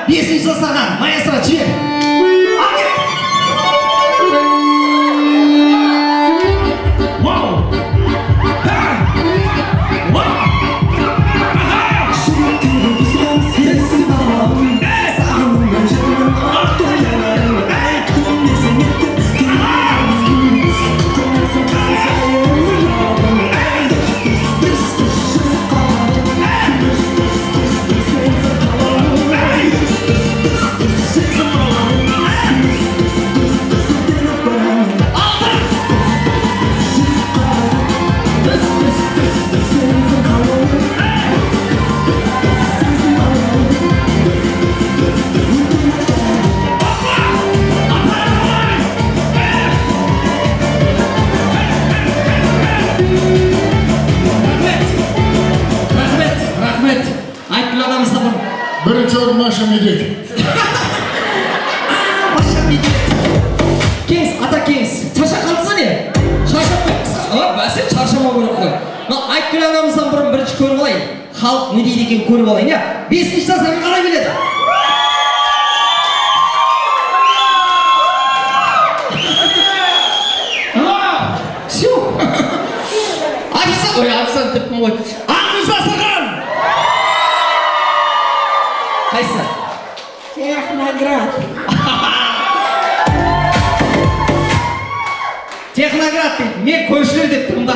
Бесінші дастархан, маэстро, жібер. Вау! Вау! Бірінші орын Маша Медведь. Маша Медведь. Кеңес, ата кеңес. Шаршап қалдыңыз не? Шаршап бәсе, шаршамау керек қой. Мына Айткүл анамыздан бұрын бірінші көріп алайын. Халық не дейді екен көріп алайын, иә? Бесінші дастархан қалай келеді? Все. Официант, ой, официант деппін ғой. Алтыншы дастархан! Қайсысы? Техноград. Техноград дейді. Мен көршілер деп тұрмын да.